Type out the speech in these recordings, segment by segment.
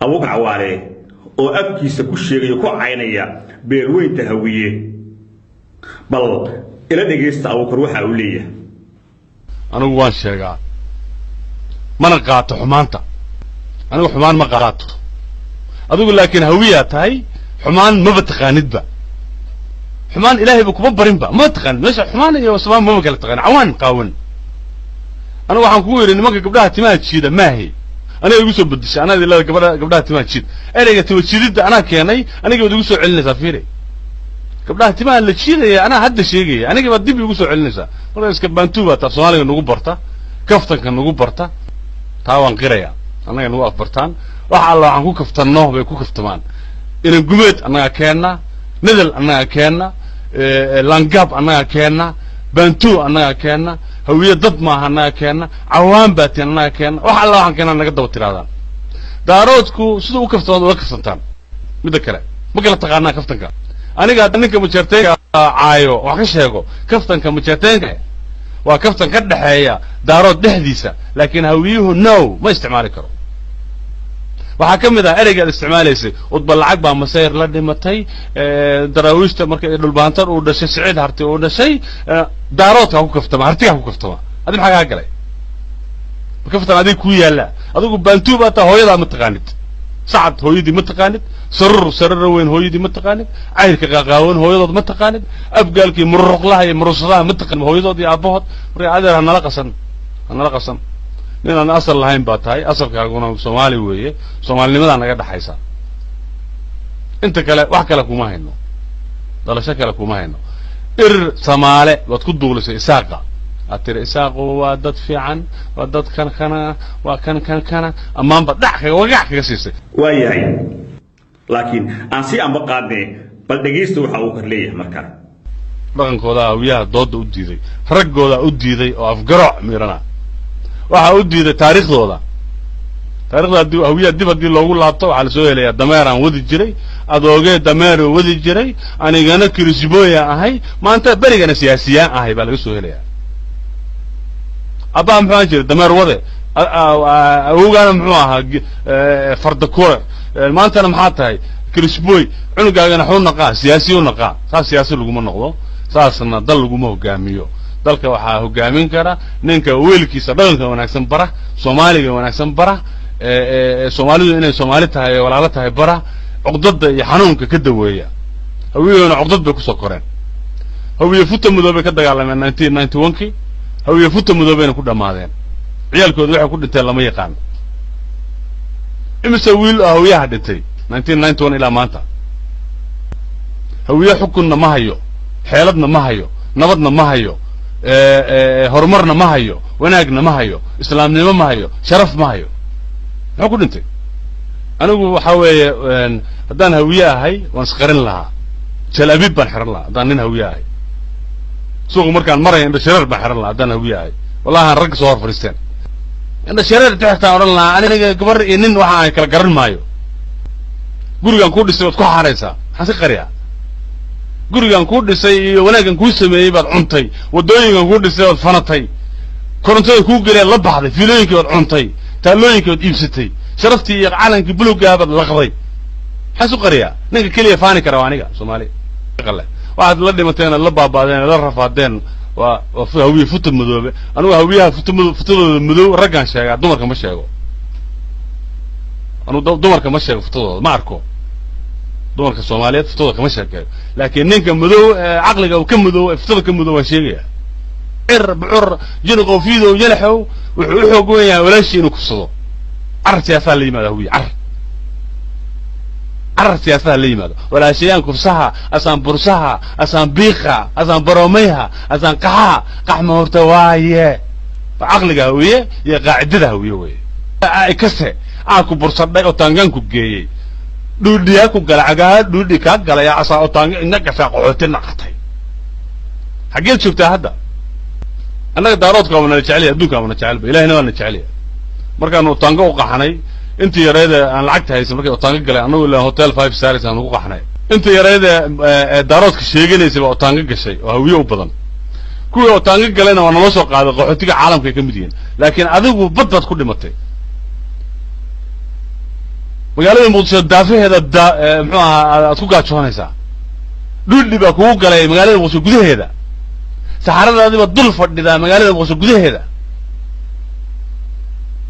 Abuukar Cawaale oo afkiisa ku sheegaya, ku caynaya beelweynta Hawiye. Bal ila dhegaysta Abuukar waxa uu leeyahay. Anigu waan sheegaa, mana qaato xumaanta. Anigu xumaan ma qaato. Adigu laakiin Hawiyaa tahay, xumaan maba taqaanidba. Xumaan Ilaahayba kuma barinba, maba taqaanid. Meesha xumaan iyo samaan maba kala taqaanid. Cawaan qaawan. Anigu waxaan kugu yidhi nimanka gabdhaha timaha jiida maahi. Aniga igu soo bedeshay, anaa idin leeda gabadha gabdhaha timaha jiid. Ereyga tima jiididda anaa keenay, aniga baad igu soo celinaysaa. Fiiri, gabdhaha timaha la jiidaya anaa hadda sheegaya, aniga baad dib igu soo celinaysaa. Marka iska baantuu baa taa Soomaaliga nagu barta, kaftanka nagu barta. Taa waan qiraya, annaga nagu afbartaan. Wax alla waxaan ku kaftanno bay ku kaftamaan. Inan gumeed annagaa keenna, nedel annagaa keenna, langaab annagaa keenna, baantuu annagaa keenna, Hawiye dad maaha annagaa keenna, cawaan baatiin annagaa keenna. Wax alla waxaan keenna naga daba tiraadaan. Daaroodku siduu u kaftamaad ula kaftantaan. Midda kale, ma kala taqaanaa kaftanka. Aniga hadda ninka Majeerteenka caayo, wax ka sheego, kaftanka Majeerteenka waa kaftan ka dhexeeya Daarood dhexdiisa, laakiin Hawiyuhu no, ma isticmaali karo. Waxaa ka mid ah ereyga aad isticmaalaysay, udba lacag baa masayr la dhimatay. Daraawiishta marka Dhulbaantar uu dhashay, Siciid Harti uu dhashay, Daaroodkaa ku kaftama, Hartigaa ku kaftama. Adi maxaa kaa galay? Kaftan adig kuu yaalla. Adigu baantuu baa taa, hooyadaa ma taqaanid, Sacad hooyadii ma taqaanid, Sarur sarara weyn hooyadii ma taqaanid, Cayrka qaaqaawan hooyadood ma taqaanid, Abgaalkii mururuqlaha iyo murusadaha ma taqaanid hooyadood iyo aabbahood. Marka adeer, hanala qasan, hanala qasan. Nin aan asal lahayn baa tahay, asalkaaguna Soomaali weeye. Soomaalinimadaa naga dhaxaysa, inta kale wax kale kuma hayno, dhalasho kale kuma hayno. Irir Samaale baad ku duulisay Isaaqa. Aad tiri Isaaqu waa dad fiican, waa dad kan kana, waa kan kan kana, ammaan baad dhac kaga wagac kaga siisay. Waa yahay, laakiin aan si anba qaadne. Bal dhegaysta waxa uu kar leeyahay markaa. Dhaqankooda Hawiyaha dooda u diiday, raggooda u diiday oo afgarooc miirana waxaa u diiday taariikhdooda. Taarikhda haddii Hawiyaha dib haddii loogu laabto, waxaa lasoo helayaa dameeraan wadi jiray, adoogee dameeroo wadi jiray, anigana kirisbooya ahay, maanta berigana siyaasiyaan ahay baa laga soo helayaa. Abbaha muxuu ahaan jiray? Dameer wade. Awowgaana muxuu ahaa? Fardakure. Maantana maxaa tahay? Kirisboy. Cunugaagana xuu naqaa? Siyaasi u naqaa. Saas siyaasi laguma noqdo, saasna dal laguma hogaamiyo. Dalka waxaa hogaamin kara ninka wiilkiisa dhaqanka wanaagsan bara, Soomaaliga wanaagsan bara, Soomaalidu inay Soomaali tahay, walaalo tahay bara, cuqdada iyo xanuunka ka daweeya. Hawiyahuna cuqdad bay kusoo koreen. Hawiye futa madoobay ka dagaalameen 1991-kii. Hawiye futa madoobayna ku dhammaadeen. Ciyaalkooda waxay ku dhinteen lama yaqaano. Imise wiil oo Hawiyaha dhintay 1991 ilaa maanta? Hawiye xukunna ma hayo, xeeladna ma hayo, nabadna ma hayo, horumarna ma hayo, wanaagna ma hayo, islaamnimo ma hayo, sharaf ma hayo. Muxuu ku dhintay? Anigu waxa weeye, haddaan Hawiye ahay waan isqarin lahaa, Jal Abiib baan xihan lahaa. Haddaan nin Hawiye ahay, suuqa markaan maraya indha shareer baan xihan lahaa. Haddaan Hawiye ahay, wallahi aan ragga soo hor fadhiisteen, indha shareer inta xirtaan odhan lahaa, aniga gabar iyo nin waxa aan kala garan maayo. Gurigaan kuu dhisay waad ku xaaraysaa, maxaan si qariyaa? Gurigaan kuu dhisay iyo wanaaggan kuu sameeyey baad cuntay, waddooyinkan kuu dhisay baad fanatay, korontada kuu geliyaad la baxday, fiilooyinkii baad cuntay, taallooyinkii baad iibsatay, sharaftii iyo calankii bulugaa baad laqday. Maxaa isu qariyaa? Ninka keliya faani kara waa aniga. Soomaali waxaad la dhimateen, aad la baaba'deen, aad la rafaadeen waa Hawiye futa madoobe. Anigu Hawiyaha futa mado, futadooda madow raggaan sheegaa, dumarka ma sheego. Anugu dumarka ma sheego, futadooda ma arko. Dumarka Soomaaliyeed futadooda kama sheekeeyo, laakiin ninka madow caqliga ka madow ee futada ka madow waan sheegaya. Cir bucur jiniqow fiidow yalaxow wuxuu u xoog wen yahay walaashii inuu kufsado. Carar siyaasaha la yimaado Hawiye, carar carar siyaasaha la yimaado. Walaashayaan kufsaha, asaan bursaha, asaan biiqa, asaan baroomayha, asaan qaxaha qaxma horta waaye. Waa caqliga Hawiye iyo qaacidada Hawiye weye. Kase aa ku bursadhay oo taangaanku geeyey, dhuudhiyaa ku gala, cagaha dhuudhi kaa galay, asaa oo taanga ina gashaa, qaxooti naqatay. Xaggeed joogtaa hadda? Annaga Daaroodka waaba nala jecelya, adduunka waaba na jecelba, Ilahina waa na jecelya. Markaanu Otaango u qaxnay, intii yareede aan lacagta haysan markay Otaango galay, annagu ilaa hotel five stars aan ugu qaxnay. Intii yareede Daaroodka sheeganaysay baa Otaango gashay oo Hawiye u badan. Kuwii Otaango galayna waa naloo soo qaaday, qaxootiga caalamka ay ka mid yihiin. Laakiin adigu bad baad ku dhimatay. Magaalada Muqdisho daafaheeda da muxuu ahaa aad ku gaajoonaysaa, dhulli baa kugu galay magaalada Muqdisho gudaheeda, saxaradaadiba dul fadhidaa magaalada Muqdisho gudaheeda.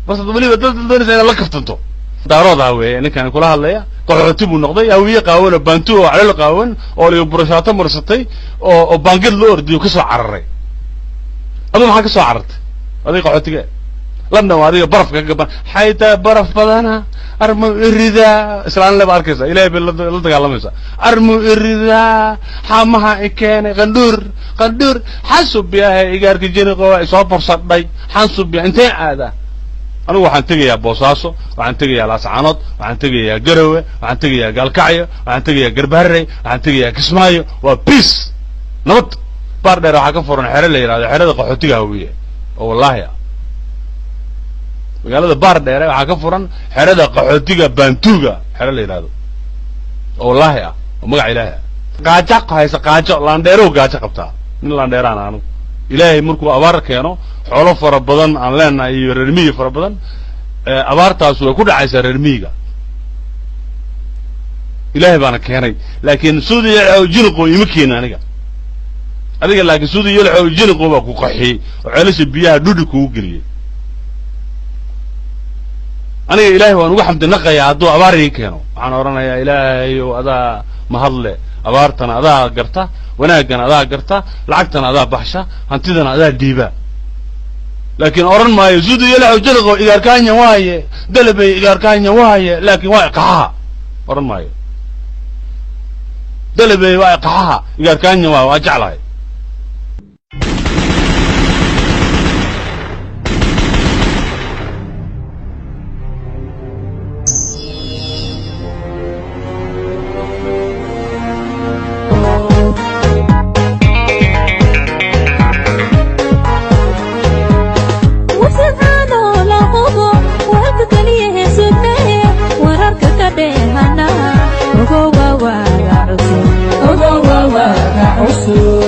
Bas weliba dad doonaysa inaad la kaftanto. Daaroodaa weeye ninkan kula hadlaya. Qaxooti buu noqday, Hawiye qaawan oo Baantu oo calool qaawan oo liyo burashaato marsatay oo baangad loo ordiyo ka soo cararay. Adu maxaa ka soo carartay? Adiga qaxootiga London waa adiga barafka ka gaban xaytaa, baraf badana armu iridaa, islaan leba arkaysa, Ilahay bay la dagaalamaysa. Armu iridaa, xamaha i keenay, qandhuur qandhuur xasubiyahe, igaarka jiniqo isoo borsadhay xansubiya. Intee aadaa? Anigu waxaan tegayaa Boosaaso, waxaan tegayaa Laascaanood, waxaan tegayaa Garowe, waxaan tegayaa Gaalkacyo, waxaan tegayaa Garbaharey, waxaan tegayaa Kismaayo. Waa peace, nabad. Baar Dheer waxaa ka furan xere la yidhahdo xerada qaxootiga Hawiye oo wallaahi ah. Magaalada Baar Dheere waxaa ka furan xerada qaxootiga Baantuuga, xere la yidhahdo oo wallaahi ah oo magaca Ilaahi ah. Gaajo haysa, gaajo laandheerow, gaajo qabtaa nin laandheeraan anigu. Ilaahay markuu abaar keeno, xoolo fara badan aan leenahay iyo reer miyi fara badan, abaartaas way ku dhacaysaa reer miyiga. Ilaahay baana keenay, laakiin suudi jiniqo ima keenin aniga adiga, laakiin suudi yolxo jiniqo baa ku qaxiyey oo ceelasha biyaha dhudhi kugu geliyey. Aniga Ilaahay waan uga xamdi naqayaa hadduu abaar ii keeno. Waxaan odhanayaa, Ilaahayow, adaa mahadle, abaartana adaa garta, wanaaggana adaa garta, lacagtana adaa baxsha, hantidana adaa dhiiba. Laakiin odhan maayo suudi yolxo jiniqo igaarkaanya waaye, dalabay igaarkaanya waaye, laakiin waa iqaxaha. Odhan maayo dalabey waa iqaxaha, igaarkaanya waa, waa jeclahay. Warka kaliya heesugnaye, wararka ka dheehana, ogowa waaga cusub, ogowa waaga cusub.